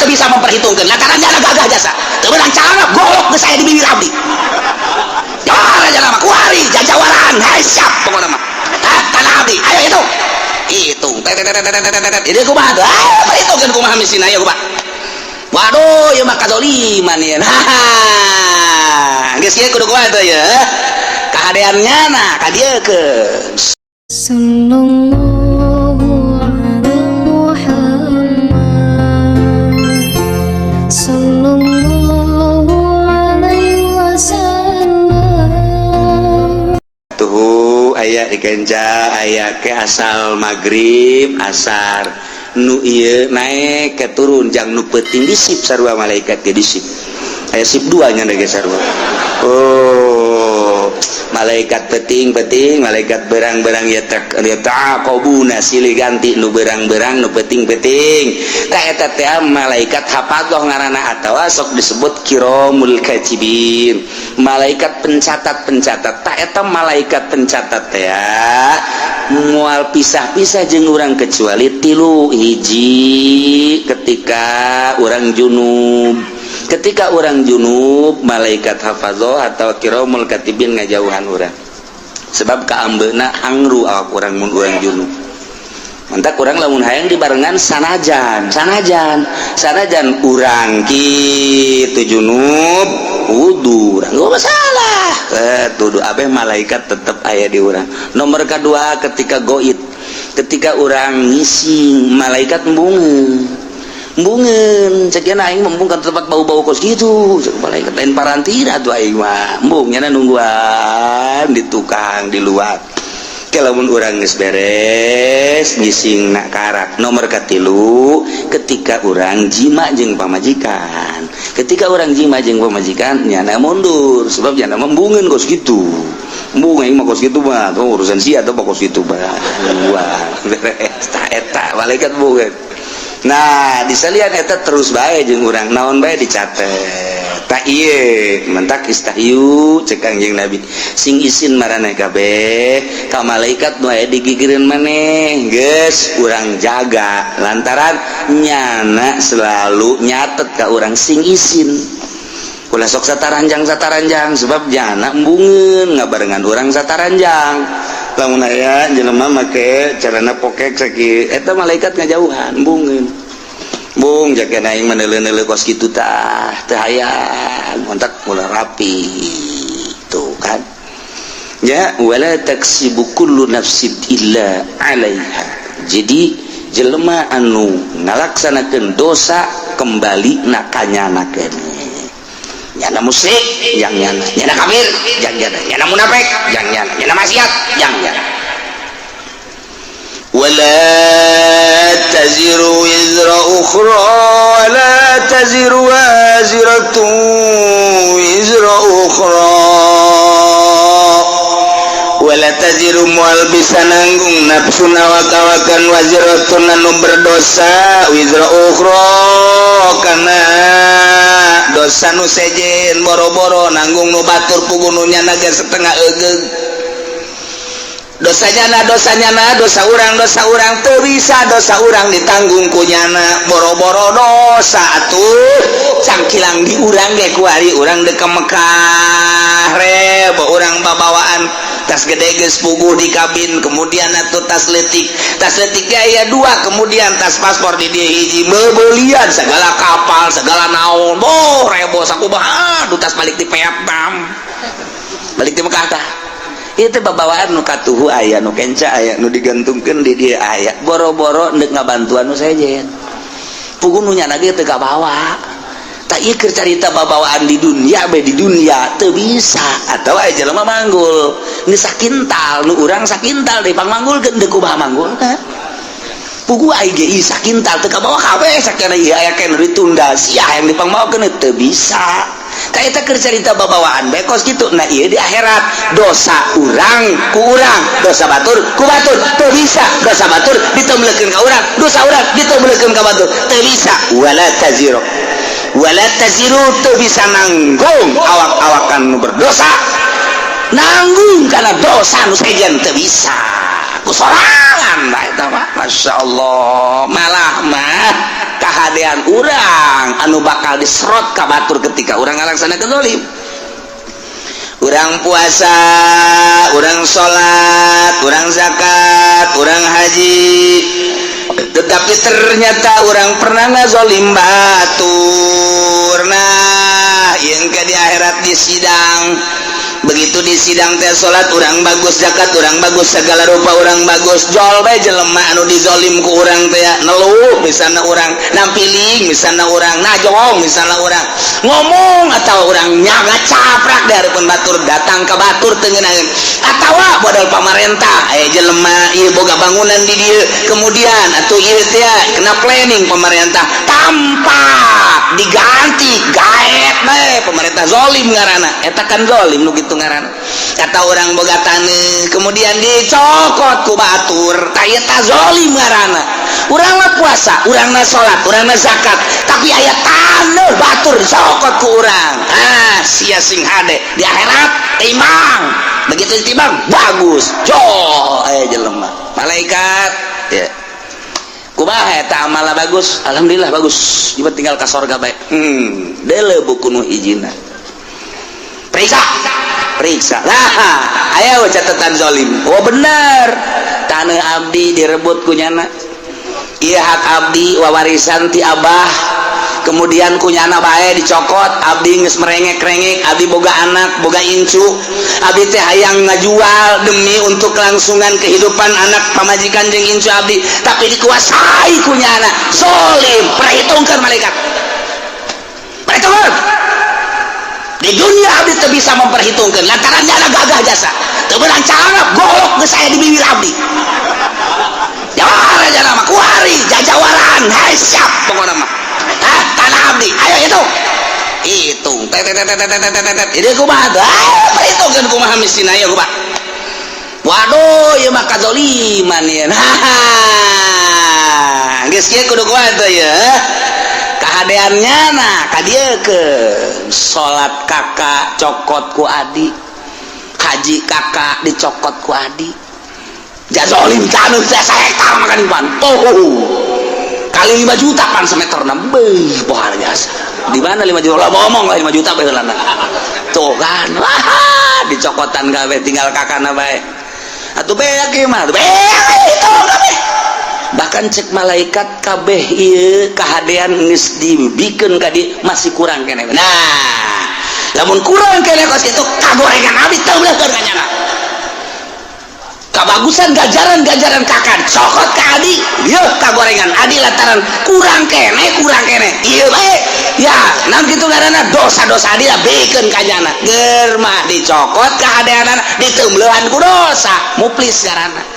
teu bisa memperhitungkeun lantaran nyana gagah jasa teu meunang calana golok geus aya di bibir abdi. Jawara jalma kuari jajawaran, hai siap pokona mah. Hah, tanah abdi ayo hitung. Hitung. Tet tet tet tet tet tet. Ini kumaha tuh? Ayo perhitungkeun kumaha misina ya kumaha. Waduh, ieu mah kazoliman ieu. Haha. Geus kieu kudu kumaha tuh ya? Kahadean nyana ka dieu keun. Sallallahu ala Muhammad Sallallahu alaihi wasallam. Tuh aya di kenca, aya ke asal maghrib asar nu ieu naik ke turun jang nu peuting di sip sarua malaikat ge di sip, aya sip dua nya ge sarua. Oh, malaikat peuting-peuting, malaikat berang-berang ya tak ya taqobuna silih ganti nu berang-berang, nu peuting-peuting. Tah, eta teh malaikat hafadzah ngaranna atawa sok disebut kiromul katibin, malaikat pencatat-pencatat. Tah, eta malaikat pencatat teh moal pisah-pisah jeung urang kecuali tilu hiji: ketika urang junub. Ketika urang junub, malaikat hafadzah atau kiromul katibin ngajauhan urang sebab kaambeuna hangru awak urang mun urang junub. Mantap, urang lamun hayang dibarengan, sanajan sanajan sanajan urang kitu junub, wudu urang gak masalah, tuduh abeh malaikat tetep aya di urang. Nomor kedua, ketika goid, ketika urang ngising, malaikat embungeun embungeun. Ceuk aing embung kan tempat bau-bau kos gitu. Cek malaikat, lain parantina tuh aing mah embung. Nyana nungguan di tukang di luar. Lamun urang geus beres ngising nak karak. Nomor katilu, ketika urang jima jeung pamajikan. Ketika urang jima jeung pamajikan, nyana mundur sebab nyana embungeun kos gitu. Embung aing mah kos gitu mah tuh urusan sia atau kos gitu mah. Wah, beres. Tah, eta malaikat embungeun. Nah, disalian eta terus bae jeung urang, naon bae dicatet. Tak ieu mentak istahyu cek Kangjeng Nabi, sing isin maraneh kabeh ka malaikat nu aya digigireun maneh. Geus urang jaga lantaran nyana selalu nyatet ka urang. Sing isin, ulah sok sataranjang sataranjang sebab nyana embungeun ngabarengan urang sataranjang. Lamun aya jelema make carana pokek sakieu, eta malaikat ngajauhan, embungeun. Bung jaga aing meneuleuh-neuleuh kos kitu tah teu hayang kontak ulah rapi tuh kan ya. Wala taksibu kullu nafsin illa 'alaiha. Jadi jelema anu ngalaksanakeun dosa kembali na kanyana keneh. Nyana musyrik yang nyana, nyana kafir yang nyana, nyana munafik yang nyana, nyana maksiat yang nyana. ولا تزر وزر أخرى ولا تزر وازرة وزر أخرى. ولا تزر moal bisa nanggung nafsun awak-awakan waziratun anu berdosa wizra ukhra kana dosa nu sejen. Boro-boro nanggung nu batur, puguh nu nyana ge setengah egeug dosanya. Na dosanya, na dosa urang, dosa urang teu bisa dosa urang ditanggung ku nyana. Boro-boro dosa atuh cangkilang di urang ge. Kuari urang dek ke Mekah, rebo urang babawaan tas gede geus puguh di kabin, kemudian atuh tas letik, tas letik gaya dua, kemudian tas paspor di dia hiji, bebelian segala kapal segala naon. Boh, rebo sakumaha. Aduh, tas balik di Vietnam, balik di Mekah. Tah, itu babawaan nu katuhu aya, nu kenca aya, nu digantungkeun di dia aya. Boro-boro ndek ngabantuan nu sejen, puguh nu nyana ge teu kabawa. Tak ieu keur carita babawaan di dunia be. Di dunia teu bisa atau aya jelema manggul nu sakintal, nu urang sakintal deui pangmanggulkeun, deuk kumaha manggulna? Puguh aing ge sakintal teu kabawa kabeh. Sakana ieu aya keneh ditunda sia yang dipangmawakeun teu bisa. Eta keur carita babawaan bae kos kitu. Nah, ieu di akhirat dosa urang ku urang, dosa batur ku batur. Teu bisa dosa batur ditemblekeun ka urang, dosa urang ditemblekeun ka batur, teu bisa. Wala taziru, wala taziru teu bisa nanggung awak-awakan nu berdosa nanggung karena dosa nu sejen, teu bisa ku sorangan. Bae eta mah, Masya Allah, malah mah. Kahadean urang anu bakal diserot ka batur ketika urang ngalaksanakeun zalim. Urang puasa, urang salat, urang zakat, urang haji, tetapi ternyata urang pernah ngazolim batur. Nah, yang ke di akhirat di sidang, begitu di sidang teh, salat urang bagus, zakat urang bagus, segala rupa urang bagus, jol bae jelema anu dizolim ku urang teh neluh. Misalnya urang nampiling, misalnya urang najong, misalnya urang ngomong atau urang nyaga caprak di hadapan batur, datang ke batur teu ngeunaheun, atawa modal pamarentah aya jelema ieu boga bangunan di dieu, kemudian atuh ieu teh kena planning pemerintah tanpa diganti, gaet bae pemerintah, zolim ngaranna eta kan. Zolim nu kitu ngaranna. Kata urang boga taneuh, kemudian dicokot ku batur, tah eta zolim ngaranna. Urang mah puasa, urang mah salat, urang mah zakat, tapi aya taneuh batur dicokot ku urang. Ah, sia sing hade di akhirat timbang. Begitu ditimbang bagus, jol aya jelema. Malaikat ya, kumaha eta amalna? Bagus, alhamdulillah bagus. Ieu tinggal ka sorga bae. Deuleu buku nu hijina, periksa, periksa. Nah, aya catatan zolim. Oh, bener, tanah abdi direbut ku nyana. Iya, hak abdi wawarisan ti abah, kemudian ku nyana bae dicokot. Abdi geus merengek-rengek, abdi boga anak, boga incu, abdi teh hayang ngajual demi untuk kelangsungan kehidupan anak, pamajikan jeung incu abdi, tapi dikuasai ku nyana. Zolim. Perhitungkan, malaikat, perhitungkan. Di dunia abdi teu bisa memperhitungkan lantaran nyana gagah jasa, teu meunang cangap golok geus aya di bibir abdi. Jawara jana mah kuari jajawaran. Hai, siap pokokna mah. Ah, tanah abdi ayo hitung, hitung, tet tet tet tet tet tet tet. Ini kumaha tuh? Ayo perhitungkan, kumaha misina ya, kumaha? Waduh, ieu mah kazoliman ieu. Nah, geus kieu kudu kumaha tuh ya kahadeannya? Nah, ka dieu ke salat kakak cokot ku adi, haji kakak dicokot ku adi, jazolim taneuh teh sahektar makan iman. Oh, kali 5 juta pan semeter beuh, pohar jasa di mana 5 juta lah, ngomong lah 5 juta baheulana tuh kan. Wah, dicokotan kabeh, tinggal kakana bae atuh. Beak ieu mah, beak itu kabeh. Bahkan cek malaikat, kabeh ieu kahadean geus dibikeun ka di, masih kurang keneh. Nah, lamun kurang keneh kos kitu, kagorengan abdi teu beuleuhkeun ka nyana. Kabagusan gajaran-gajaran kakak cokot ka adi, ieu kagorengan adi lantaran kurang keneh, kurang keneh ieu bae ya. Naon kitu ngaranna? Dosa-dosa adi lah bikeun ka nyana. Ger mah dicokot kahadeanana, diteumleuhan ku dosa. Muflis ngaranna.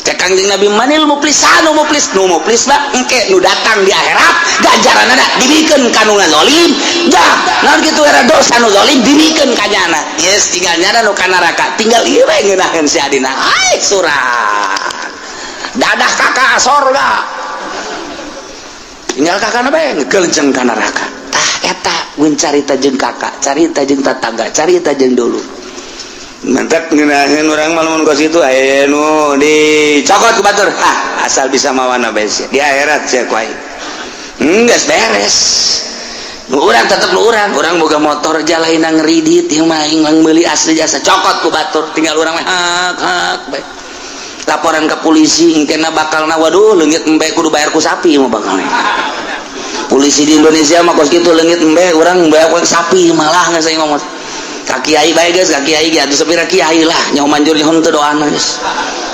Cek Kangjeng Nabi, manil muflis? Anu muflis, nu muflis mah engke nu datang di akhirat, ganjaranana dibikeun ka nu ngazolim. Dah, naon kitu era? Dosa nu zalim dibikeun ka nyana. Yes, tinggal nyana nu ka neraka, tinggal ieu we ngeunaheun si adina. Ai surat dadah kakak sorga, tinggal kakak bae ngegelenceng ka neraka. Tah, eta mun carita jeung kakak, carita jeung tetangga, carita jeung dulu. Mantap, ngeunaheun urang mah lamun kos kitu. Aya nu dicokot ku batur, ah, asal bisa mawana bae sia di akhirat sia ku aing. Geus beres. Nu urang tetep nu urang, urang boga motor jalaina ngeridit ieu mah, aing mah meuli asli jasa, cokot ku batur, tinggal urang mah hak hak bae. Laporan ke polisi engkena bakalna, waduh, leungit embe kudu bayar ku sapi mah bakalna. Polisi di Indonesia mah kos kitu, leungit embe urang bayar ku sapi malah. Nggak saya ngomong ka kiai bae geus, ka kiai ge atuh sepira kiai lah nyaho manjur nyaho teu, doana geus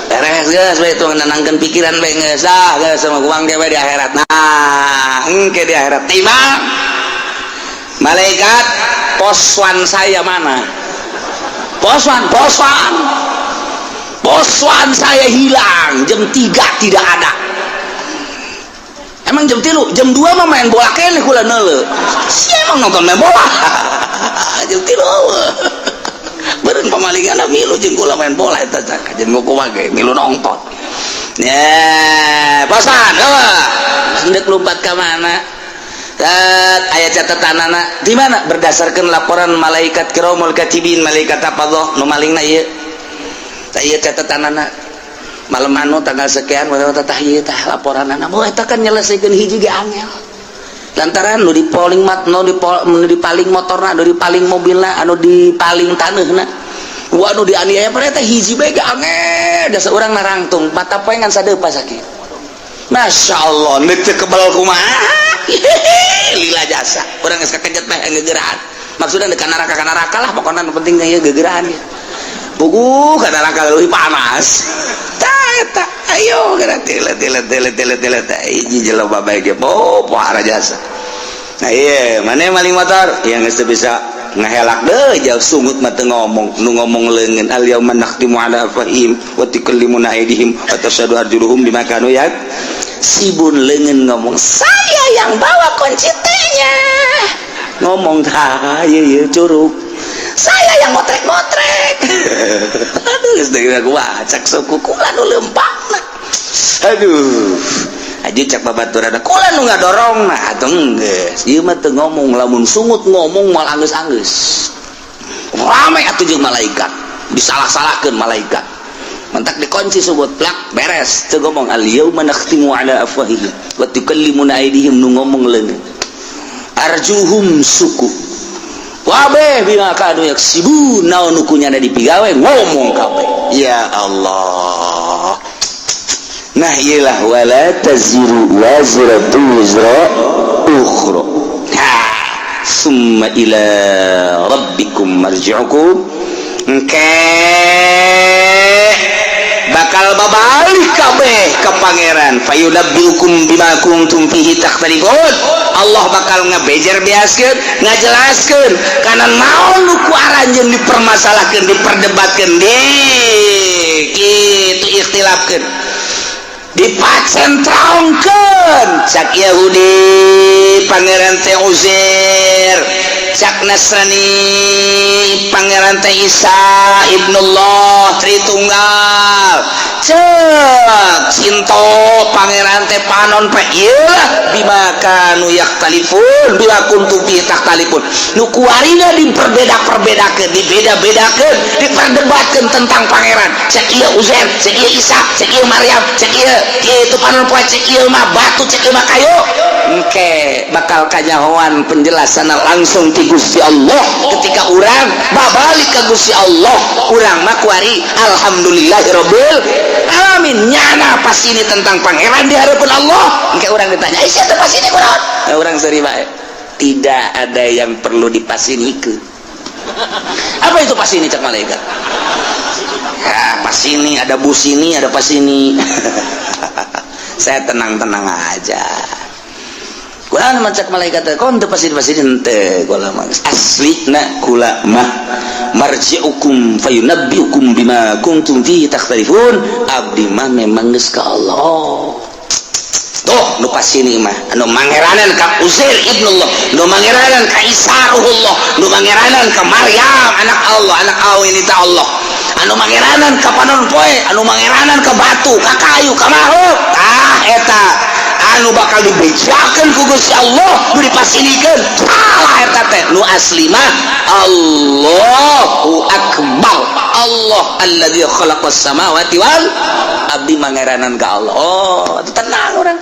beres, geus bae itu nenangkeun pikiran bae geus. Ah, geus sama uang ge di akhirat. Nah, engke di akhirat timbang malaikat, poswan saya mana? Poswan, poswan, poswan saya hilang jam 3, tidak ada. Emang jam 3, jam 2 mah main bola kene kula neuleu. Si emang nonton main bola jam 3, beureun pamalingan milu jeung kula main bola eta, jeung kumaha ge milu nonton ya. Poswan hendak lompat ke mana? Aya catatan anak di mana? Berdasarkan laporan malaikat kiramul katibin, malaikat apa nu malingna ieu. Ieu catatan anak. Malam anu tanggal sekian tah ieu tah laporanana. Oh, eta kan nyelesaikeun hiji ge angel. Lantaran nu dipaling mat nu dipaling motorna, nu dipaling mobilna, anu dipaling taneuhna. Wah, nu dianiaya pada teh hiji bae ge angel. Dasa urang narangtung mata poe ngan sadeupa sakieu. Masya Allah, nu teu kebal kumaha? Lila jasa. Urang geus kakejet mah gegeraan. Maksudna ka neraka lah pokona nu penting ieu gegeraan ya. Puguh ka neraka leuwih panas. Tah eta, ayo geura tile tile tile tile tile teh hiji jelema bae ge oh pohara jasa. Nah iya, mana maling motor yang geus teu bisa ngahelak deh jauh sungut mah teu ngomong, nu ngomong leungeun al yauma nakhtimu ala afwahihim wa tukallimuna aydihim wa tashhadu arjuluhum bima kanu yak sibun. Leungeun ngomong, saya yang bawa kunci T-nya, ngomong tah ieu ieu curug, saya yang motrek-motrek. Aduh, geus deui gua cak suku kula nu leumpangna. Aduh, aja cak babaturan kula nu ngadorong. Nah, atuh geus ieu mah teu ngomong, lamun sungut ngomong moal anggeus-anggeus rame atuh jeung malaikat, disalah-salahkeun malaikat. Mentak dikunci sungut plak beres teu ngomong. Al yauma nakhtimu ala afwahihim wa tukallimuna aydihim, nu ngomong leungeun arjuhum suku wabe bima kanu yaksibun, naon nu kunyana dipigawe ngomong kabeh. Ya Allah. Nah, iyalah wala taziru waziratu wizra ukhra. Ha, summa ila rabbikum marji'ukum. Engke bakal babalik kabeh ke pangeran, fayunabbiukum bima kuntum fihi takhtalifun. Allah bakal ngebejer beaskeun, ngajelaskeun kana naon nu ku aranjeun dipermasalahkeun, diperdebatkeun, di kitu ikhtilafkeun, dipacentrongkeun. Cak Yahudi pangeran teh Uzair, cak Nasrani pangeran teh Isa ibnullah Tritunggal, cek Sinto pangeran teh panon pe. Ieu bima kanu yaktalifun, bima kuntum fi takhtalifun, nu kuarina diperbeda-perbedakeun, dibeda-bedakeun, diperdebatkeun tentang pangeran. Cek ieu Uzair, cek ieu Isa, cek ieu Maryam, cek ieu itu panon poe, cek ieu mah batu, cek ieu mah kayu. Engke bakal kanyahoan penjelasan langsung ti Gusti Allah ketika urang babalik ke Gusti Allah. Urang mah kuari alhamdulillahirabbil alamin, nyana pas ini tentang pangeran di hadapan Allah. Engke urang ditanya, "Eh, siapa pas ini kunaon?" Nah, urang seuri bae, tidak ada yang perlu dipasinikeun. Apa itu pas ini? Cak malaikat. Ya, pas ini ada bus, ini ada pas ini. Saya tenang-tenang aja. Kula mah cak malaikat kon teu pasti-pasti henteu, kula mah asli na kula mah marji'ukum fayunabbiukum bima kuntum fihi takhtalifun. Abdi mah memang geus ka Allah. Tuh nu pasini mah anu mangeranan ka Uzair ibnullah, nu mangeranan ka Isa ruhullah, nu mangeranan ka Maryam anak Allah, anak awi ta Allah, anu mangeranan ka panon poe, anu mangeranan ka batu, ka kayu, ka makhluk. Tah eta anu bakal dibejakeun ku Gusti Allah, nu dipasinikeun salah eta teh. Nu asli mah Allahu akbar, Allah alladzi khalaqas samawati wal abdi mangeranan ka Allah. Oh, tenang urang.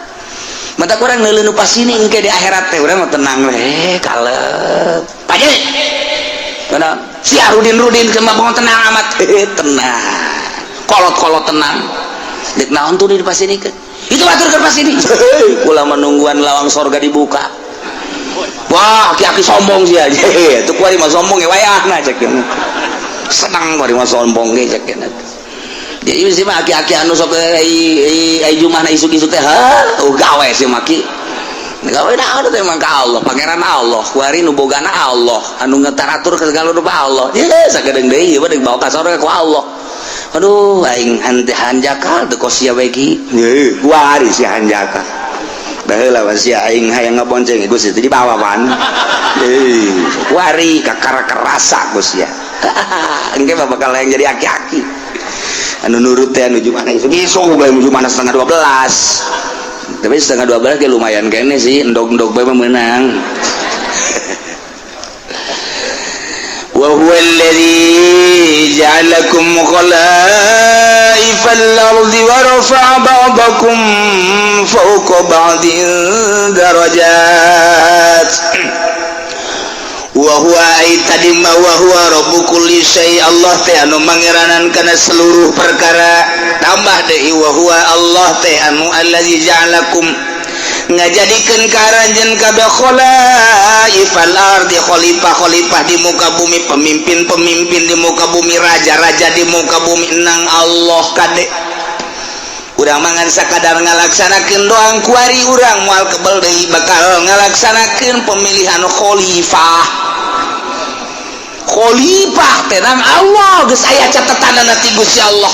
Mata kurang neuleuh nu pasini engke di akhirat teh urang mah tenang we, kalep. Paje. Kana si Arudin-rudin kemah bangun tenang amat. Tenang. Kolot-kolot tenang. Dek naon tuh di pasinikeun? Itu atur ke pasini. Kula menungguan lawang sorga dibuka. Wah, aki-aki sombong sih aja. Itu kuari mah sombong ya wayahna cek. Senang kuari mah sombong ge cek. Jadi sih mah aki-aki anu sok ai jumahna isuk-isuk teh, ha, oh gawe sih maki. Gawe naon teh emang ka Allah, pangeran Allah, kuari nu bogana Allah, anu ngetaratur ke segala rupa Allah. Ye, sagedeung deui ieu mah dibawa ka sorga ku Allah. Aduh, aing hante hanjakal teu kos sia we ki. Heuh, kuari si hanjakal. Baheula mah sia aing hayang ngabonceng Gusti teh dibawa pan. Heuh, kuari kakara kerasa Gusti ya. Engke mah bakal yang jadi aki-aki. Anu nurut teh anu jumana isuk-isuk bae jumana 11:30. Tapi 11:30 ge lumayan kene sih, endog-endog bae mah meunang. Wa huwa alladhi ja'alakum khalaifal ardi wa rafa'a ba'dakum fawqa ba'din darajat. Wa huwa ai tadi ma wa huwa rabbu kulli syai, Allah teh anu mangeranan kana seluruh perkara. Tambah deui, wa huwa, Allah teh anu allazi ja'alakum, ngajadikeun ka aranjeun kabeh, khalaifal ardi, khalifah-khalifah di muka bumi, pemimpin-pemimpin di muka bumi, raja-raja di muka bumi. Nang Allah kade, urang mangan sakadar ngalaksanakeun doang. Kuari urang moal kebel deui bakal ngalaksanakeun pemilihan khalifah. Khalifah teh nang Allah, geus aya catatanana ti Gusti Allah.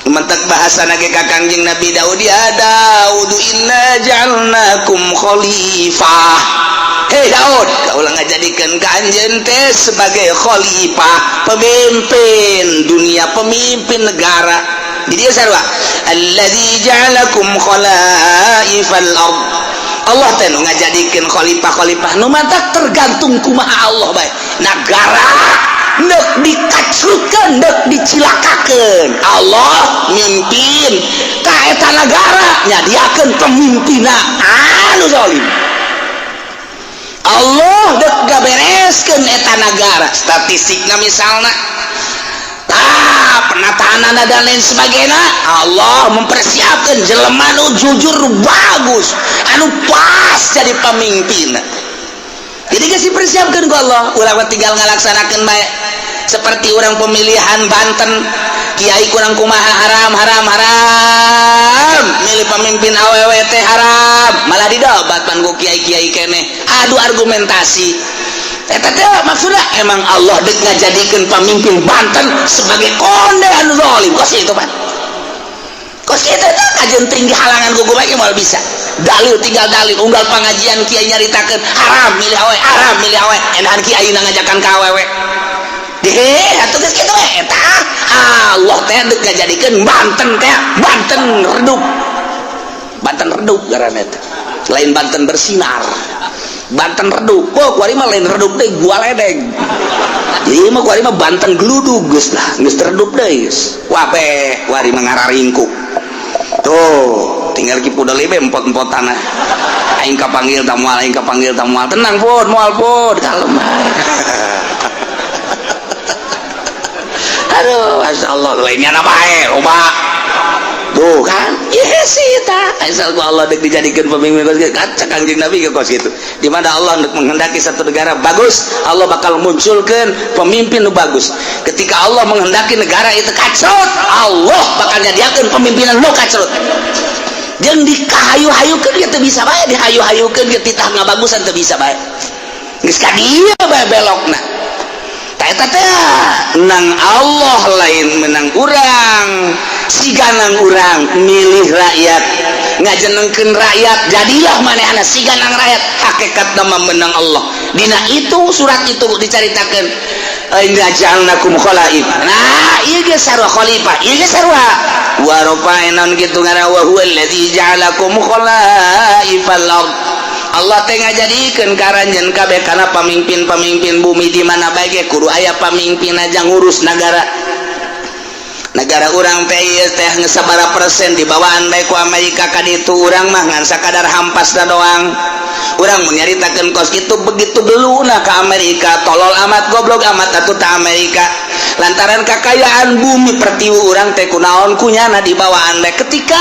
Mentek bahasa nage ka Kangjeng Nabi Daud, ya Daud, inna ja'alnakum khalifah. Hei Daud, kaulah ngajadikeun ka anjeun teh sebagai khalifah, pemimpin dunia, pemimpin negara. Di dia sarua, allazi ja'alakum khalaifal ard, Allah teh nu ngajadikeun khalifah-khalifah. Nu matak tergantung kumaha Allah bae, nagara nek dikacrutkeun, nek dicilakakeun, Allah mimpin ka eta nagara, nyadiakeun pemimpinna anu zalim. Allah dek gabereskeun eta nagara, statistikna misalna, tah penataan dan lain sebagainya, Allah mempersiapkan jelema nu jujur, bagus, anu pas jadi pemimpin. Jadi geus dipersiapkan ku Allah, ulah tinggal ngalaksanakeun bae. Seperti orang pemilihan Banten, kiai kurang kumaha, haram, haram, haram, milih pemimpin awewe teh haram, malah didobat pan ku kiai-kiai keneh, adu argumentasi. Eta teh maksudnya emang Allah dek ngajadikeun pemimpin Banten sebagai konde anu zalim. Kos itu pan, kos itu teh kajen tinggi halangan ku bae moal bisa. Dalil tinggal dalil, unggal pengajian kiai nyaritakeun haram milih awewe, haram milih awewe, enahan kiai ngajakan ka awewe deh atuh. Geus kitu we eta Allah teh dek ngajadikeun Banten teh Banten redup. Banten redup ngaranna teh, lain Banten bersinar, Banten redup. Oh, kuari mah lain redup deh, gua ledeng. Jadi mah kuari mah Banten geludug, geus lah, geus redup deui geus. Wabeh kuari mah ngararingkuk. Tuh, tinggal ki pudel be empot-empot tanah. Aing kapanggil ta moal, aing kapanggil ta moal. Tenang pun, moal pun, kalem bae. Aduh, Masya Allah, lainnya apa bae, loba. Tuh kan, iya sih ta. Asal ku Allah dek dijadikan pemimpin kos gitu. Kaca Kangjeng Nabi ke kos gitu. Di mana Allah dek menghendaki satu negara bagus, Allah bakal munculkan pemimpin nu bagus. Ketika Allah menghendaki negara itu kacrut, Allah bakal nyadiakeun pemimpinan nu kacrut. Jeung dikahayu-hayukeun ge teu bisa bae, dihayu-hayukeun ge titah ngabagusan teu bisa bae. Geus ka dieu bae belokna. Tah eta teh nang Allah, lain menang urang. Siganang urang milih rakyat, ngajenengkeun rakyat, jadilah manehna siganang rakyat, hakikat nama menang Allah. Dina itu surat itu dicaritakeun, inna ja'alnakum khalaif. Nah, ieu ge sarua khalifah, ieu ge sarua wa rafa'na kitu ngaran, wa huwa allazi ja'alakum khalaifal ard. Allah teh ngajadikeun ka aranjeun kabeh kana pamimpin-pamimpin bumi. Di mana bae ge kudu aya pamimpin aja ngurus nagara. Negara urang teh ieu teh geus sabaraha persen dibawaan bae ku Amerika ka ditu. Urang mah ngan sakadar hampasna doang. Urang mun nyaritakeun kos kitu, begitu beluna ka Amerika, tolol amat, goblok amat atuh ta Amerika, lantaran kakayaan bumi pertiwi urang teh kunaon kunyana dibawaan bae. Ketika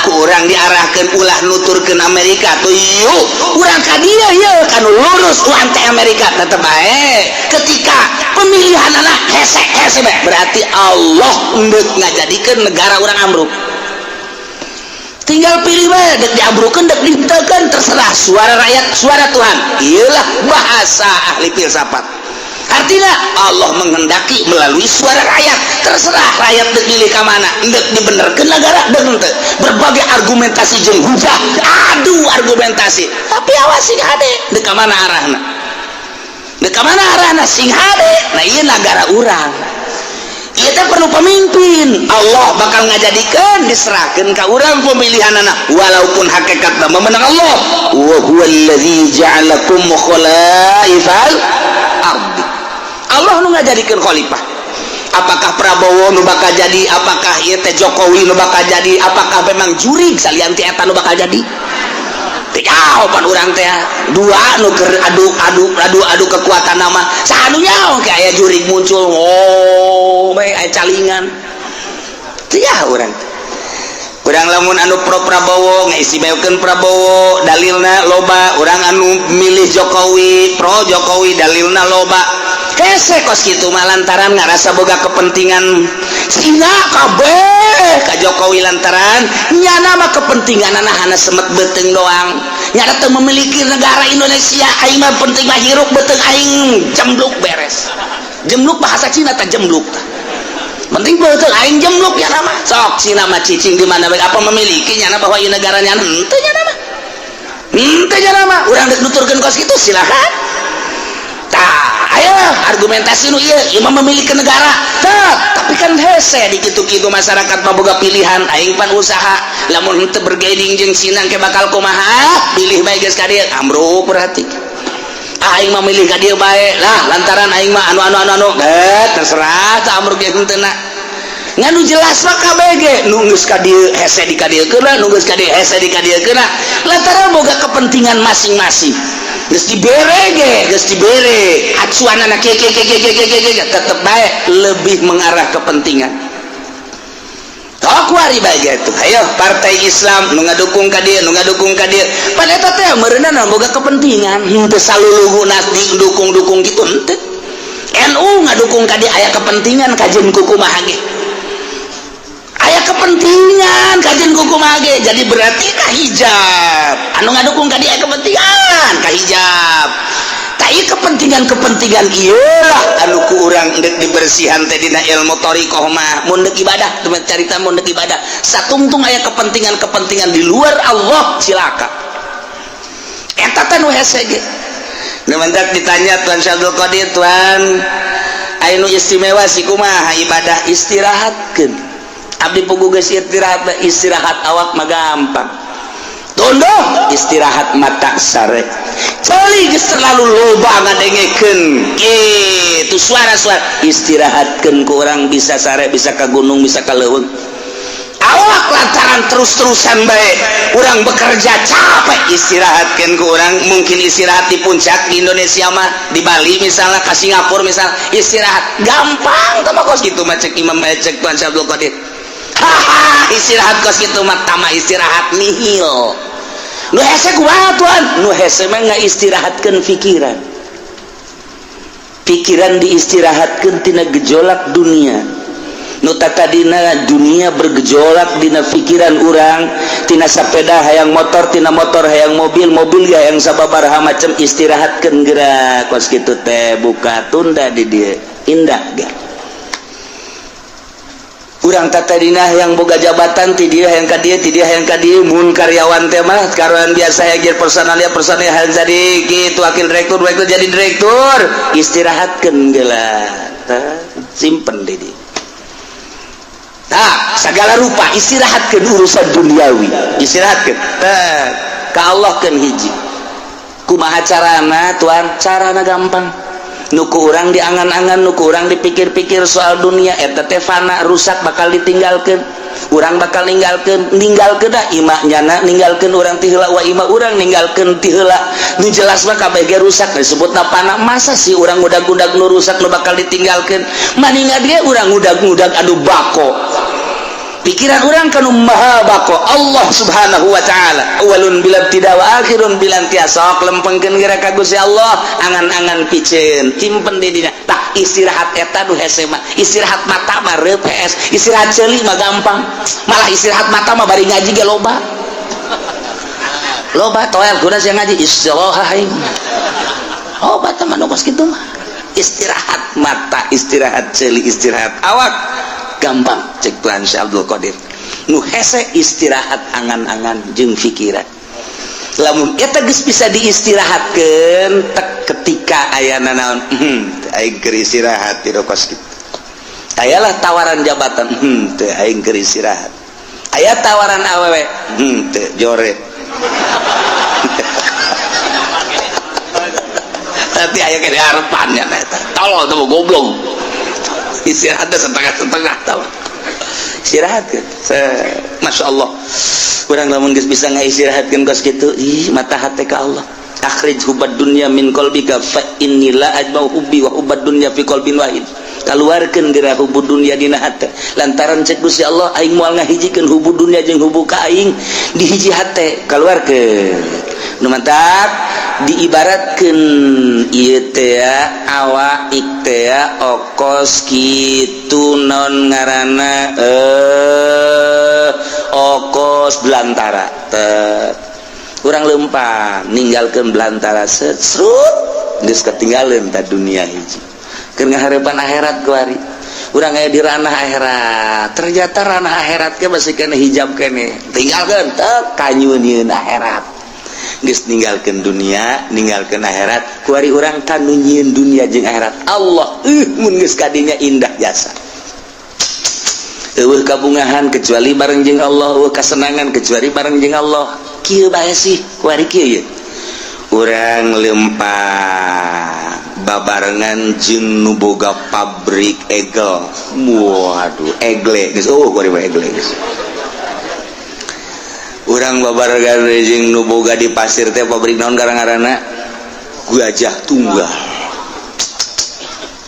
ku urang diarahkeun ulah nuturkeun Amerika tuh, yuk urang ka dieu yeuh kanu lurus urang teh Amerika tetep bae. Ketika pemilihan anak hese hese bae, berarti Allah endek ngajadikeun negara urang ambruk. Tinggal pilih bae, dek diambrukeun, dek dihenteukeun, terserah. Suara rakyat suara Tuhan, iyalah bahasa ahli filsafat. Artinya Allah menghendaki melalui suara rakyat, terserah rakyat dek milih ka mana, dek dibenerkeun negara dek henteu. Berbagai argumentasi jeung hujah, adu argumentasi, tapi awas, sing hade dek ka mana arahna, dek ka mana arahna, sing hade. Nah, ieu negara urang ieu teh perlu pemimpin. Allah bakal ngajadikeun, diserahkeun ka urang pemilihan anak, walaupun hakikatna memenang Allah. Wa huwallazi ja'alakum khalaifal ardi. Allah nu ngajadikeun khalifah. Apakah Prabowo nu bakal jadi, apakah ieu teh Jokowi nu bakal jadi, apakah memang jurig salian ti eta nu bakal jadi? Teu jawaban urang teh dua nu keur adu adu adu adu kekuatan nama saha nu nyaho ke aya jurig muncul, oh bae aya calingan. Teu urang teh. Urang lamun anu pro Prabowo ngaistimewakeun Prabowo dalilna loba, urang anu milih Jokowi pro Jokowi dalilna loba. Hese kos kitu mah lantaran ngarasa boga kepentingan Cina kabeh ka Jokowi, lantaran nyana mah kepentingan hana semet beuteung doang, nyana teu memiliki negara Indonesia. Aing mah penting mah hirup beuteung aing jembluk beres. Jembluk bahasa Cina tah, jembluk tah. Penting beuteung aing jembluk ya nama. Sok Cina mah cicing di mana bae, apa memiliki nyana bahwa ieu negara nyana? Henteu nyana mah. Henteu nyana mah. Urang deuk nuturkeun kos kitu silakan. Tah, ayo argumentasi nu ieu, ieu mah memiliki negara. Tah, tapi kan hese di kitu-kitu masyarakat mah boga pilihan, aing pan usaha. Lamun henteu bergaining jeung Cina ke bakal kumaha? Pilih bae geus ka dieu, ambruk berarti. Aing mah milih ka dieu bae lah lantaran aing mah anu anu anu anu. Eh, terserah tah ambruk ge henteu na. Ngan nu jelas mah KBG nu geus ka dieu hese di ka dieu keuna, nu geus ka dieu hese di ka dieu keuna lantaran boga kepentingan masing-masing. Geus dibere ge, geus dibere acuanana kieu kieu kieu kieu kieu kieu, tetep bae lebih mengarah kepentingan. Kuari bae gitu. Ayo partai Islam nu ngadukung ka dieu, nu ngadukung ka dieu. Pan eta teh meureunna boga kepentingan, henteu saluluhuna didukung-dukung gitu henteu. NU ngadukung ka dieu aya kepentingan kajeun kumaha ge. Aya kepentingan kajeun kumaha ge. Jadi berarti ka hijab. Anu ngadukung ka dieu aya kepentingan ka hijab. Tah ieu kepentingan-kepentingan ieu lah anu ku urang deuk dibersihan teh dina ilmu thariqah mah. Mun deuk ibadah, teman carita mun deuk ibadah satungtung aya kepentingan-kepentingan di luar Allah cilaka. Eta teh nu hese ge. Nu mantak ditanya Tuan Syekh Abdul Qadir, Tuan aya nu istimewa si kumaha ibadah istirahatkeun. Abdi puguh geus istirahat, istirahat awak mah gampang. Tunduh istirahat mata sare. Ceuli geus terlalu loba ngadengekeun kitu suara-suara, istirahatkeun ku urang bisa sare, bisa ka gunung, bisa ka leuweung. Awak lantaran terus-terusan bae urang bekerja capek, istirahatkeun ku urang mungkin istirahat di puncak di Indonesia mah, di Bali misalnya, ka Singapura misalnya, istirahat gampang tah mah kos kitu mah cek Imam, cek Tuan Syekh Abdul Qadir. Haha, istirahat kos kitu mah tama istirahat nihil. Nu hese kumaha Tuan? Nu hese mah ngaistirahatkeun pikiran. Pikiran diistirahatkeun tina gejolak dunia. Nu tatadina dunia bergejolak dina pikiran urang, tina sapeda hayang motor, tina motor hayang mobil, mobil ge hayang sababaraha macam, istirahatkeun geura kos kitu teh buka tunda di dieu. Indah ge. Urang tatadina yang boga jabatan ti dieu hayang ka dieu, ti dieu hayang ka dieu. Mun karyawan teh mah karyawan biasa hayang jadi personalia, personalia hayang jadi kitu wakil direktur, wakil jadi direktur, istirahatkeun geula tah, simpen di dieu. Tah segala rupa istirahatkeun urusan duniawi, istirahatkeun tah ka Allah keun hiji. Kumaha carana Tuan? Carana gampang. Nu ku urang diangan-angan, nu ku urang dipikir-pikir soal dunia eta teh fana, rusak, bakal ditinggalkeun. Urang bakal ninggalkeun, ninggalkeun da imah nyana ninggalkeun urang ti heula, wa imah urang ninggalkeun ti heula. Nu jelas mah kabeh ge rusak disebutna fana. Masa sih urang ngudag-ngudag nu rusak nu bakal ditinggalkeun? Maninga dia urang ngudag-ngudag anu bako. Pikiran urang kanu maha bako, Allah Subhanahu wa taala, awalun bila tidak wa akhirun bila intiha. Sok lempengkeun geura ka Gusti Allah, angan-angan piceun simpen di dina. Tah istirahat eta nu hese mah. Istirahat mata mah reup hees, istirahat ceuli mah gampang. Malah istirahat mata mah bari ngaji ge loba loba toel guna sia ngaji istirahat aing. Oh, bata mah nu kos kitu mah. Istirahat mata, istirahat ceuli, istirahat awak gampang cek Tuhan Syekh Abdul Qadir. Nu hese istirahat angan-angan jeung pikiran. Lamun eta geus bisa diistirahatkeun tek ketika ayana naon, aing keur istirahat di kos kitu. Ayalah tawaran jabatan, teu, aing keur istirahat. Aya tawaran awewe, teu, jore. Berarti aya kene harapan ya eta. Tolol tuh goblok. Istirahat setengah-setengah tau. Istirahat kan. Masya Allah. Urang lamun geus bisa ngaistirahatkeun kos kitu, ih mata hate ka Allah. Akhrij hubbad dunya min qalbika fa inni la ajma'u hubbi wa hubbad dunya fi qalbin wahid. Kaluarkeun geura hubbu dunya dina hate. Lantaran cek Gusti Allah aing moal ngahijikeun hubbu dunya jeung hubbu ka aing di hiji hate, kaluarkeun. Nu mantak diibaratkeun ieu teh awak teh okos kitu non ngaranna okos belantara. Tet urang lempang ninggalkeun belantara set serut geus ketinggalan ta dunia hiji. Keur ngaharepan akhirat kuari. Urang aya di ranah akhirat. Ternyata ranah akhirat ge masih kena hijab kene. Tinggalkeun teu kanyunieun akhirat. Geus ninggalkeun dunia, ninggalkeun akhirat, kuari urang kanu nyieun dunia jeung akhirat. Allah mun geus kadinya indah jasa. Eueuh kabungahan kecuali bareng jeung Allah, eueuh kasenangan kecuali bareng jeung Allah. Kieu bae sih kuari kieu ye. Urang lempang babarengan jeung nu boga pabrik egel. Waduh, egle geus eueuh kuari mah egle geus. Urang babarengan jeung nu boga di pasir teh pabrik naon ngaranna? Gajah Tunggal.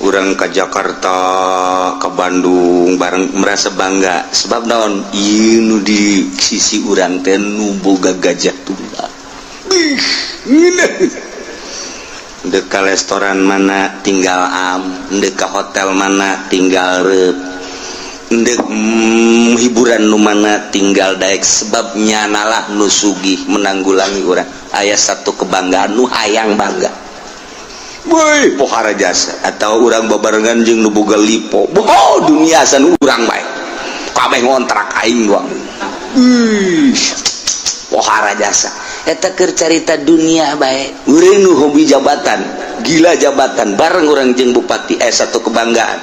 Urang ke Jakarta, ke Bandung bareng merasa bangga sebab naon ieu nu di sisi urang teh nu boga Gajah Tunggal. Ih, ngeunah. Dek ka restoran mana tinggal am, dek ka hotel mana tinggal reup, dek hiburan nu mana tinggal daek sebab nyanalah nu sugih menanggulangi urang. Aya satu kebanggaan nu hayang bangga. Woi, pohara jasa atau urang babarengan jeung nu boga lipo. Boh, dunia san urang bae. Kabeh ngontrak aing doang. Ih, pohara jasa. Eta keur carita dunia bae. Urang nu hobi jabatan, gila jabatan bareng urang jeung bupati satu kebanggaan.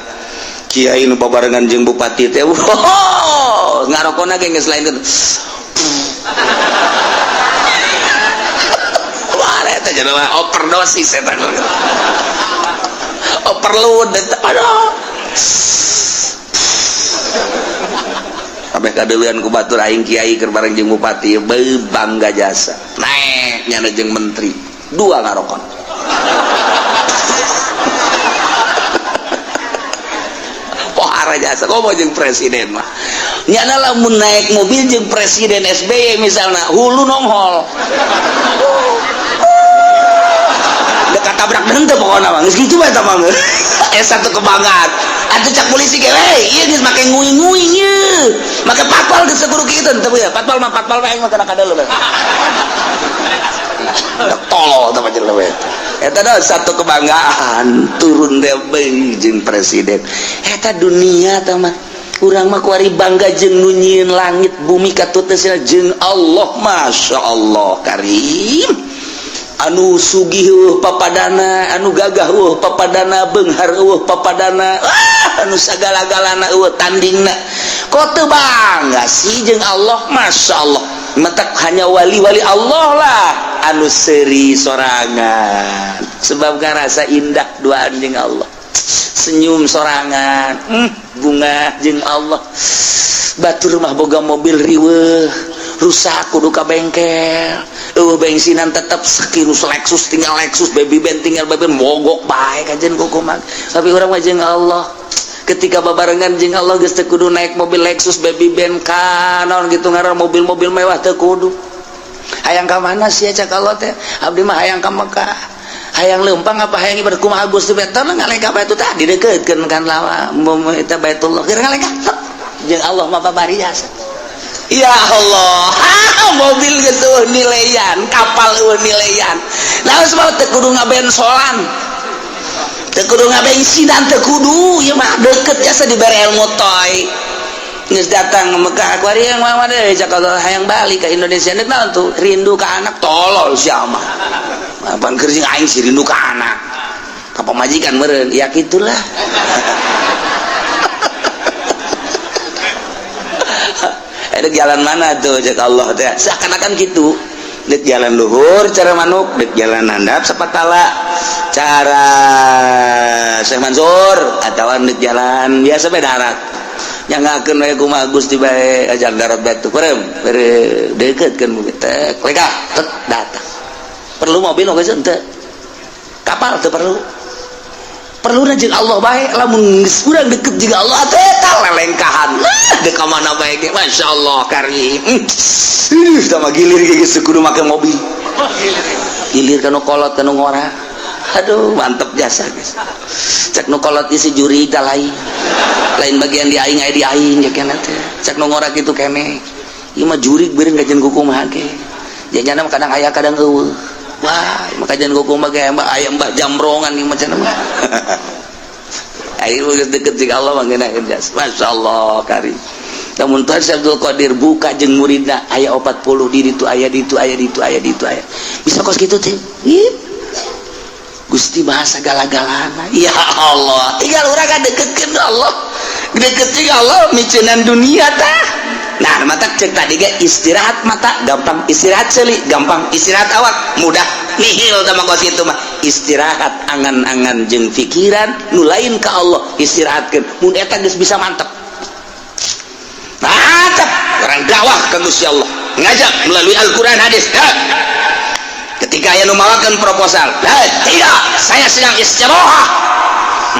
Kiai nu babarengan jeung bupati teh, oh, ngarokona ge geus lain kitu. Wah, eta jelema overdosis eta. Overload eta. Aduh. Kabeh kadeuleun ku batur aing kiai keur bareng jeung bupati, beuh bangga jasa. Naek nyana jeung menteri, dua ngarokon. Pohara jasa komo jeung presiden mah. Nyana lamun naik mobil jeung presiden SBY misalna, hulu nonghol. Dekat tabrak henteu pokona mah. Geus kitu bae eta mah. Satu kebanggaan. Atuh cak polisi ge we, ieu geus make nguing-nguing ieu. Make patpal geus kudu kitu teu ya. Patpal mah patpal bae mah kana kadeuleu. Tolol teh jelema we. Eta dah satu kebanggaan turun teh jeung presiden. Eta dunia teh mah. Urang mah kuari bangga jeung nu nyieun langit bumi katuteusna jeung Allah. Masya Allah karim. Anu sugih eueuh papadana, anu gagah eueuh papadana, beunghar eueuh papadana, anu sagala-galana eueuh tandingna. Kok teu bangga sih jeung Allah? Masya Allah. Mentak hanya wali-wali Allah lah anu seuri sorangan. Sebab ngarasa indah duaan jeung Allah. Senyum sorangan, bunga jeung Allah. Batur mah boga mobil riweuh, rusak kudu ka bengkel. Eueuh bensinan tetep sekirus Lexus tinggal Lexus, baby band tinggal baby band, mogok bae kajen kukuman. Tapi urang mah jeung Allah. Ketika babarengan jeung Allah geus teu kudu naik mobil Lexus, baby band ka naon gitu ngaran mobil-mobil mewah teu kudu. Hayang ka mana sia cak Allah teh? Abdi mah hayang ka Mekah. Hayang leumpang apa hayang ibadah kumaha Gusti teh ngalengkah bae tah didekeutkeun kan lawa eta Baitullah. Keur ngalengkah jeung Allah mah babari jasa. Ya Allah, mobil geus eueuh nilaian, kapal eueuh nilaian. Nah sebab teu kudu ngabensolan. Teu kudu ngabensinan teu kudu, ieu mah deukeut jasa dibere ilmu toy. Geus datang ke Mekah kuari yang mah deui cak Allah hayang balik ka Indonesia deuk naon tuh? Rindu ka anak tolol sia mah. Apaan keur jeung aing sih rindu ka anak. Ka pamajikan meureun, ya kitulah. Ada jalan mana tuh cek Allah teh seakan-akan gitu. Dek jalan luhur cara manuk, dek jalan handap sapatala cara Syekh Mansur, atau dek jalan biasa bae darat. Nyanggakeun we kumaha Gusti bae, ajar darat batu perem bere deket kan teh lega tet datang. Perlu mobil oge henteu, kapal teu perlu. Perlu jeung Allah bae. Lamun geus urang deket jeung Allah teh, eta lelengkahan dek ka mana bae ge, masyaallah karim. Ih, sama gilir ge geus kudu make mobil, gilir kanu kolot, kanu ngora. Aduh, mantep jasa guys. Cek nu kolot isi juri da lain lain bagian di aing, aya di aing ya kena teh. Cek nu ngora kitu kene, ieu mah jurig beureun kajian kumaha ge jajana mah, kadang aya, kadang eueuh. Wah, mah kajian kumaha ge, mbah aya mbah jamrongan ieu mah cenah mah. Ayo geus deket jeung Allah mah ngeunaheun jas, masyaallah karim. Namun Tuhan Syekh Abdul Qadir buka jeung muridna aya 40 di ditu, aya di ditu, aya di ditu, aya di ditu, aya bisa kos kitu teh. Ih, Gusti bahasa gala-galana, ya Allah. Tinggal urang kan deketkeun Allah, deket jeung Allah, miceunan dunia tah. Nah, mata cek tadi ge, istirahat mata gampang, istirahat ceuli gampang, istirahat awak mudah, nihil tah mah kos kitu mah. Istirahat angan-angan jeung pikiran nu lain ka Allah, istirahatkeun. Mun eta geus bisa, mantep, mantep orang dakwah ka Gusti Allah, ngajak melalui Al-Quran, hadis. Ha. Ketika aya nu mawakeun proposal, "Nah, tidak, saya sedang istirahat,"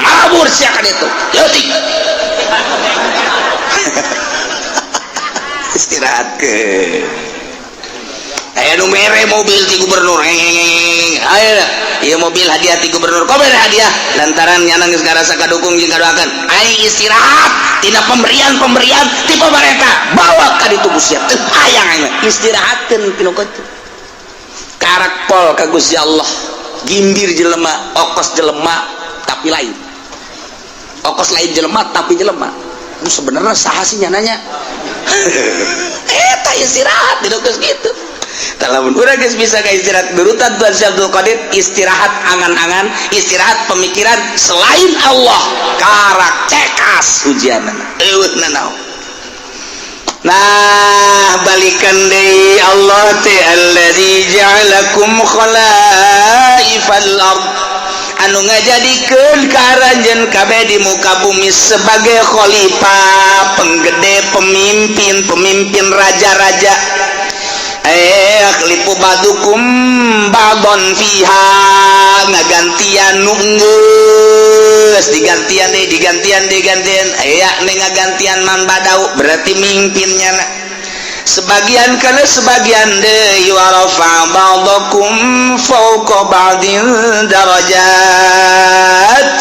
mabur siakan itu leutik. Istirahat ke aya nu mere mobil ti gubernur. Ayo, ieu mobil hadiah ti gubernur. Kok mere hadiah? Lantaran nyana geus ngarasa kadukung jeung kadoakeun. Aing istirahat tina pemberian-pemberian ti pemerintah, bawa ka ditu siap teu hayang aing mah. Istirahatkeun tinu kitu, karak pol ka Gusti Allah. Gimbir jelema, okos jelema tapi lain okos, lain jelema tapi jelema. Nu sebenarnya saha sih nyananya eta? Istirahat di geus kitu. Lamun urang geus bisa ka istirahat nurutan Tuhan Syekh Abdul Qadir, istirahat angan-angan, istirahat pemikiran selain Allah, karak cekas ujianana, eueuh nanaon. Nah, balikan deui, Allah teh alladzi ja'alakum khalaifal ard, anu ngajadikeun ka aranjeun kabeh di muka bumi sebagai khalifah, penggede, pemimpin, pemimpin raja-raja. Yakhlifu ba'dukum ba'don fiha, ngagantian nu geus digantian deui, digantian, digantian, aya nih ngagantian man badau, berarti mimpinnya na sebagian kana sebagian deui. Wa rafa ba'dakum fawqa ba'din darajat,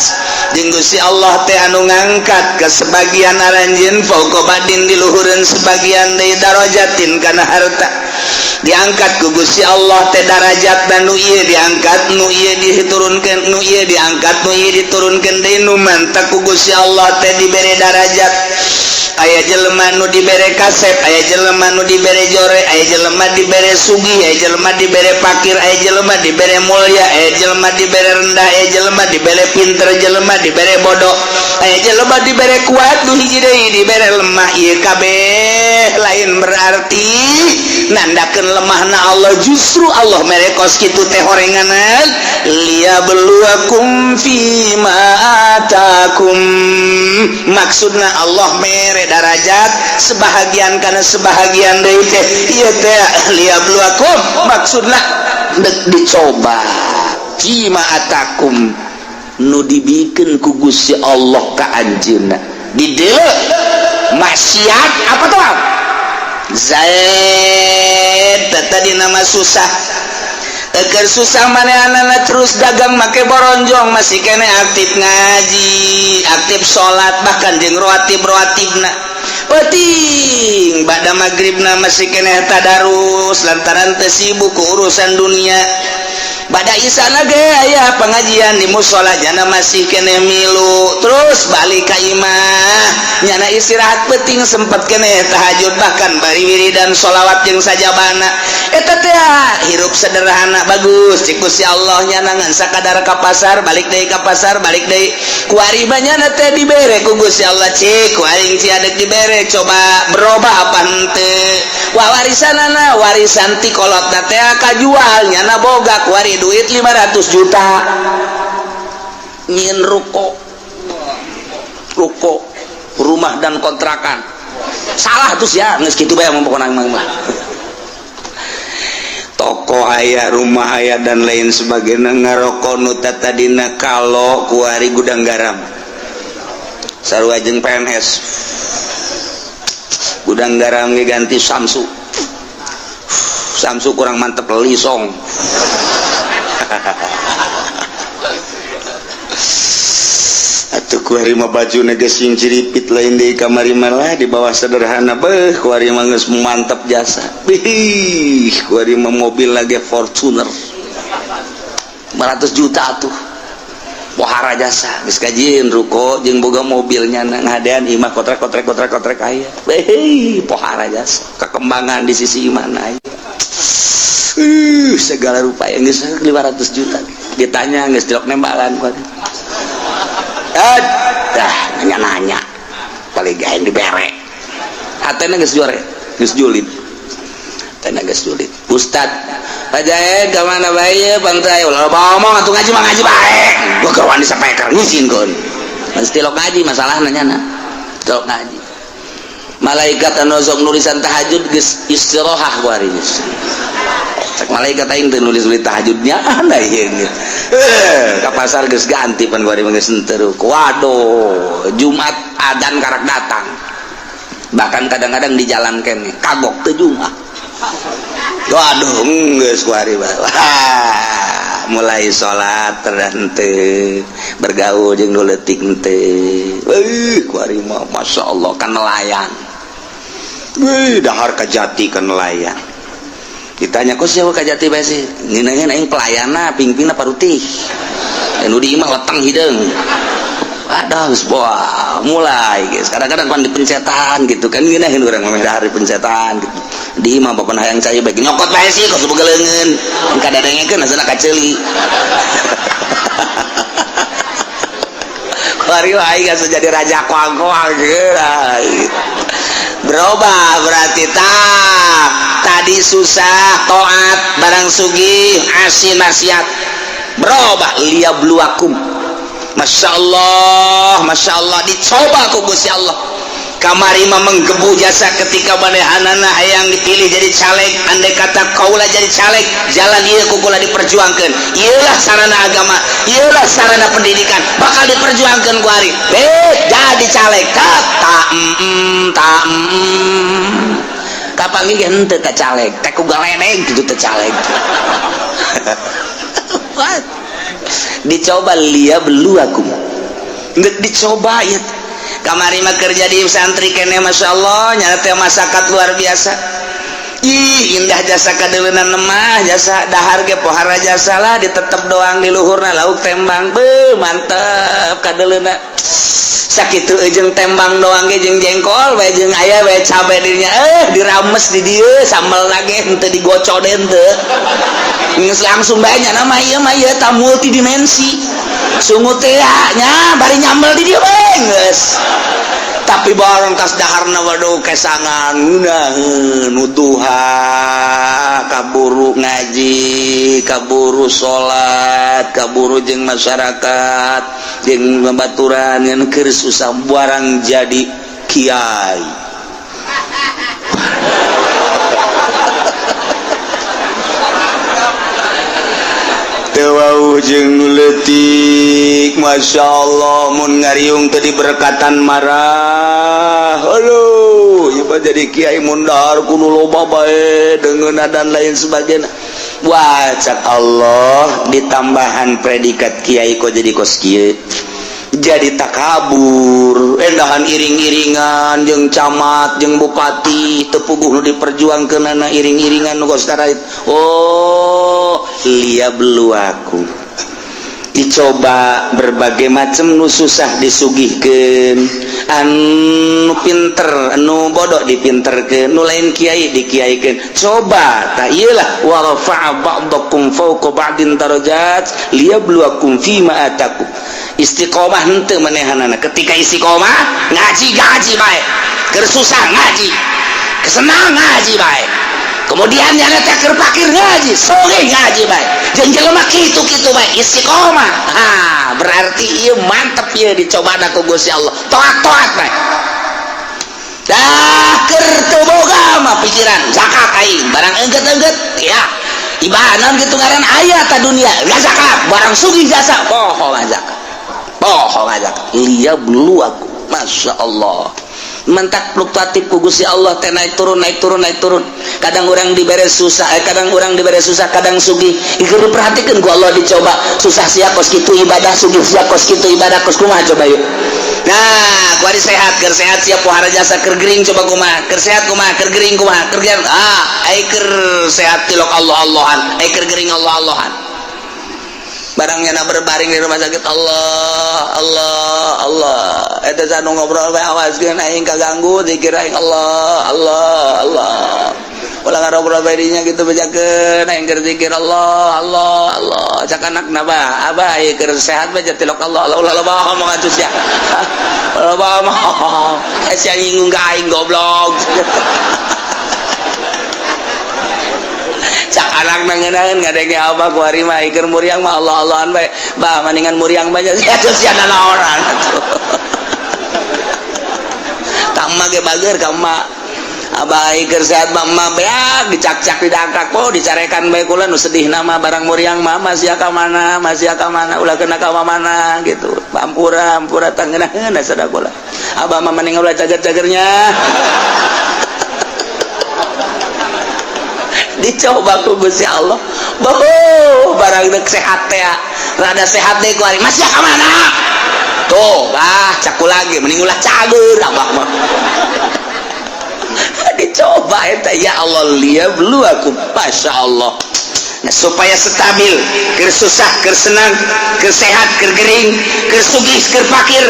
jeung Gusti Allah teh anu ngangkat ke sebagian aranjeun, fawqa ba'din di luhureun sebagian deui, darajatin kana harta. Diangkat ku Gusti Allah teh darajat, dan nu ieu diangkat, nu ieu diturunkeun, nu ieu diangkat, nu ieu diturunkeun deui. Nu mantak ku Gusti Allah teh dibere darajat, aya jelema nu dibere kasep, aya jelema nu dibere jore, aya jelema dibere sugih, aya jelema dibere pakir, aya jelema dibere mulia, aya jelema dibere rendah, aya jelema dibere pinter, jelema dibere bodoh, aya jelema dibere kuat, nu hiji deui dibere lemah. Ieu kabeh lain berarti nandakeun lemahna Allah, justru Allah mere kos kitu teh horenganan liyabluwakum fima atakum. Maksudna Allah mere darajat sebahagian karena sebahagian deui teh, ieu teh liyabluwakum, maksudna dek dicoba, fima atakum, nu dibikeun ku Gusti Allah ka anjeunna. Di dieu maksiat apa tuh Zaid tadi nama susah. Eker susah manehna terus dagang make boronjong, masih kene aktif ngaji, aktif salat, bahkan jeung rawatib rawatibna penting pada maghribna masih kene tadarus, lantaran teu sibuk ku urusan dunia. Pada isana ge aya pengajian di musola, jana masih kene milu. Terus balik ka imah, nyana istirahat penting sempet kene tahajud, bahkan bari wiridan sholawat jeung sajabana. Eta teh hirup sederhana bagus cik Gusti Allah. Nyana ngan sakadar ka pasar, balik deui ka pasar, balik deui. Kuari mah nyana teh dibere ku Gusti Allah, cik ku aing ci adek dibere. Coba berubah apa henteu? Wah, warisanana, warisan ti kolotna teh kajual, nyana boga kuari duit 500 juta, nyieun ruko, ruko rumah dan kontrakan. Salah tuh ya, geus kitu bae mah pokona mah. Toko aya, rumah aya, dan lain sebagainya. Ngaroko nu tadina kalau kuari Gudang Garam, sarua jeung PNS. Gudang Garam ge ganti Samsu, Samsu kurang mantep, Lisong. Atuh kuari mah baju geus sing ciripit, lain deui kamari mah di bawah sederhana. Beuh, kuari mah geus mantep jasa. Bih, kuari mah mobil lagi Fortuner 500 juta atuh, pohara jasa. Geus kajieun ruko jeung boga mobilnya, ngadean imah kotrek kotrek kotrek kotrek aya. Beuh, pohara jasa, kekembangan di sisi mana aya. Segala rupa yang geus 500 juta ditanya geus tilok nembalan kuari. Dah nanya-nanya paling gaeng dibere hatena geus juare, geus julid, hatena geus julid. Ustad Pak Jaed ka mana bae pantai ulah ngomong atuh, ngaji mah ngaji bae, gua kawan di speaker ngizinkeun. Mesti tilok ngaji masalahna, nyana tilok ngaji. Malaikat anu sok nulisan tahajud geus istirahat kuari geus. Cek malaikat aing teu nulis-nulis tahajudnya anda ieu geus. Ka pasar geus ganti pan kuari mah geus henteu. Waduh, Jumat adan karak datang. Bahkan kadang-kadang di jalan kene kagok teu Jumat. Waduh, geus kuari mah. Wah, mulai salat henteu, bergaul jeung nu leutik henteu. Kuari mah masyaallah kan nelayan. Wih, dahar kajati kan nelayan. Ditanya kok siapa kajati bae sih? Ngeunaheun aing pelayana, pingpingna parutih. Nu di imah leteng hideung. Waduh, geus wah, mulai guys. Kadang-kadang pan dipencetan gitu kan, ngeunaheun urang mah dahar dipencetan gitu. Di imah bapak hayang cai bae nyokot bae sih kos boga leungeun. Kadadengekeun asana kaceuli. Kuari wae geus jadi raja koang-koang gitu. Berubah berarti tak tadi susah toat, barang sugih asin maksiat, berubah liyabluwakum. Masya Allah, Masya Allah, dicoba ku Gusti Allah. Kamari mah menggebu jasa ketika manehanana hayang dipilih jadi caleg, andai kata kaula jadi caleg, jalan ieu ku kula diperjuangkeun, ieulah sarana agama, ieulah sarana pendidikan, bakal diperjuangkeun ku ari. Jadi caleg tak tak kapanggih ge henteu ka caleg teh ku galedeg kitu teh caleg. Dicoba liyabluwakum, geus dicoba ieu. Kamari mah kerja di santri kene Masya Allah, nyata teh masakat luar biasa. Ih, indah jasa kadeuleunan mah jasa dahar ge pohara jasa lah, ditetep doang di luhurna lauk tembang. Beuh, mantep kadeuleuna. Sakitu jeung tembang doang ge jeung jengkol bae jeung aya bae cabe dirinya, dirames di dieu sambel lagi henteu digocok deui henteu. Geus langsung bae nya mah ieu mah ieu ta multidimensi. Sungut teh nya bari nyambel di dieu bae geus. Tapi barang tas daharna waduh kesangan ngeunaheun nuduha, kaburu ngaji, kaburu salat, kaburu jeung masyarakat, jeung babaturan ngan keur susah barang jadi kiai. Teu jeung nu leutik Masya Allah mun ngariung teu diberkatan marah. Aduh, ieu mah jadi kiai mun dahar kudu loba bae deungeunna dan lain sebagainya. Wah, cak Allah ditambahan predikat kiai kok jadi kos kieu. Jadi takabur, endahan iring-iringan jeung camat jeung bupati teu puguh nu diperjuangkeunana iring-iringan nu kos karait. Oh, liyabluwakum. Dicoba berbagai macam nu susah disugihkeun, anu pinter anu bodoh dipinterkeun, nu lain kiai dikiaikeun. Coba tah ieu lah wa rafa'a ba'dakum fawqa ba'din darajat liyabluwakum fima atakum. Istiqomah henteu manehanana. Ketika istiqomah ngaji gaji bae. Keur susah ngaji, kesenang ngaji bae. Kemudian nyana teh keur pakir ngaji, sore ngaji bae. Jeung jelema kitu-kitu bae istiqomah. Ha, berarti ieu mantep ieu dicobana ku Gusti Allah. Toat-toat bae. Dah keur teu boga mah pikiran zakat aing, barang engget-engget ya. Ibadah gitu ngaran aya ta dunia, gak zakat, barang sugih jasa, poho zakat. Poho zakat. Liyabluwakum. Masya Allah. Mentak fluktuatif ku Gusti Allah teh naik turun, naik turun, naik turun. Kadang orang dibere susah, kadang orang dibere susah, kadang sugih. Ieu diperhatikeun ku Allah, dicoba susah sia kos kitu ibadah, sugih sia kos kitu ibadah, kos kumaha coba yuk. Nah, kuari sehat, keur sehat sia pohara jasa, keur gering coba kumaha, keur sehat kumaha, keur gering kumaha, keur gering ah, ai keur sehat tilok Allah Allahan, ai keur gering Allah Allahan. Barangnya na berbaring di rumah sakit, Allah Allah Allah. Eta sanu ngobrol bae, awaskeun aing kaganggu zikir aing, Allah Allah Allah. Ulah ngobrol bae dinya gitu, bejakeun aing keur zikir Allah Allah Allah. Cak anakna, "Bah, abah ieu keur sehat bae tilok Allah Allah, ulah loba ngomong atuh sia, ulah loba ngomong, eh sia nyinggung ka aing, goblok." Cak anak nangenaeun ngadenge abah kuari mah keur muriang mah Allah Allahan bae, "Bah, mendingan muriang bae sia atuh, sia nanaonan atuh." Ka emak ge bager ka emak, abah keur sehat mah emak beak dicakcak, didangkak, oh dicarekan bae. Kula nu sedih nama barang muriang mah masih ka mana, masih ka mana, ulah kena ka mana gitu. Ampura, ampura, tangeunaheun sada kula. Abah mah mending ulah cager-cagernya. Dicoba ku Gusti Allah. Boh, barang dek sehat teh, rada sehat deh kuari masih ka mana tuh, bah, caku lagi mending ulah cager abah mah. Dicoba eta ya Allah, liyabluwakum, Masya Allah. Nah, supaya stabil keur susah, keur senang, keur sehat, keur gering, keur sugih, keur fakir,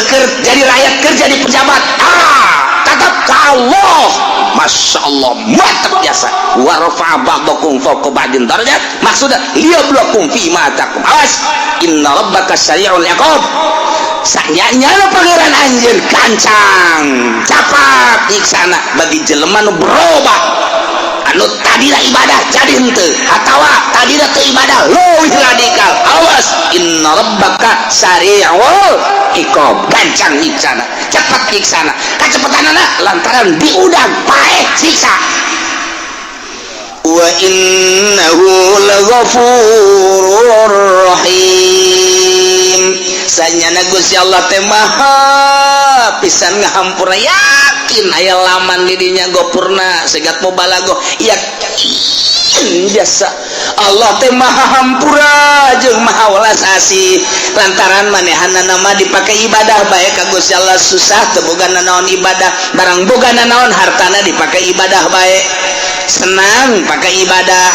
keur jadi rakyat, keur jadi pejabat, ah tetap ke Allah. Masya Allah, mantap biasa. Wa rafa'a ba'dakum fawqa ba'din darajat, maksudnya liyabluwakum fi ma atakum. Awas, inna rabbaka sari'ul iqab. Sanyanya pangeran anjeun gancang capat nyiksana bagi jelema nu berubah, anu tadina ibadah jadi henteu atawa tadina teu ibadah leuwih radikal. Awas, inna rabbaka sari'ul iqab, gancang nyiksana, cepat nyiksana. Kacepetanana lantaran diudang paeh siksa. Wa innahu laghafurur rahim. Sanyana Gusti Allah teh maha pisan ngahampura, yakin aya laman di dinya gopurna segat mubalagoh, yakin jasa Allah teh maha hampura jeung maha welas asih. Lantaran manehanna mah dipake ibadah bae ka Gusti Allah, susah teu boga nanaon ibadah, barang boga nanaon hartana dipake ibadah bae, senang pakai ibadah,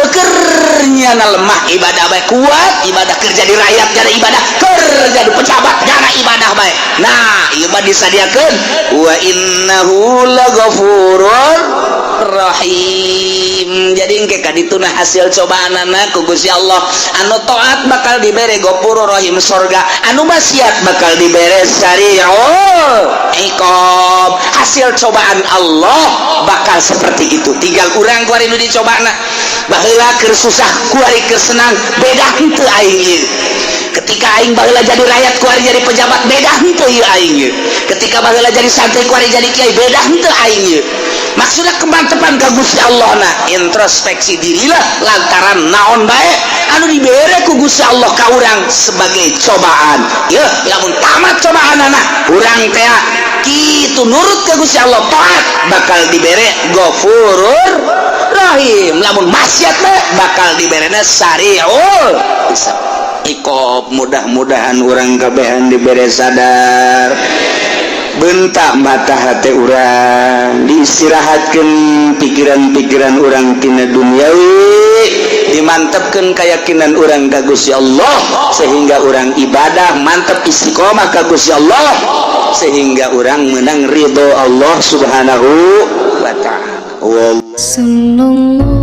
ekernya na lemah ibadah bae, kuat ibadah, kerja di rakyat jadi ibadah, kerja di pejabat jana ibadah bae. Nah, ieu mah disadiakeun wa innahu laghafurur rahim. Jadi engke kadituna hasil cobaanana ku Gusti Allah, anu taat bakal dibere ghafurur rahim sorga, anu maksiat bakal dibere sari'ul iqab. Hasil cobaan Allah bakal seperti itu. Tinggal urang kuari nu dicobana, baheula keur susah, kuari keur senang, beda henteu aing ieu? Ketika aing baheula jadi rakyat, kuari jadi pejabat, beda henteu ieu aing ieu? Ketika baheula jadi santri, kuari jadi kiai, beda henteu aing ieu? Maksudnya kemantepan ka Gusti Allah. Nah, introspeksi dirilah lantaran naon bae anu dibere ku Gusti Allah ka urang sebagai cobaan ya. Lamun tamat cobaan anak urang teh kitu nurut ke Gusti Allah, taat, bakal dibere Ghafurur Rahim. Lamun maksiat mah bakal diberena sari'ul hisab, iqab. Mudah-mudahan urang kabehan dibere sadar, bentak mata hati urang, diistirahatkan pikiran-pikiran urang tina duniawi, dimantapkan keyakinan urang ka Gusti Allah sehingga urang ibadah mantap, istiqomah ka Gusti Allah, sehingga urang menang ridho Allah Subhanahu wa Ta'ala. Sallallahu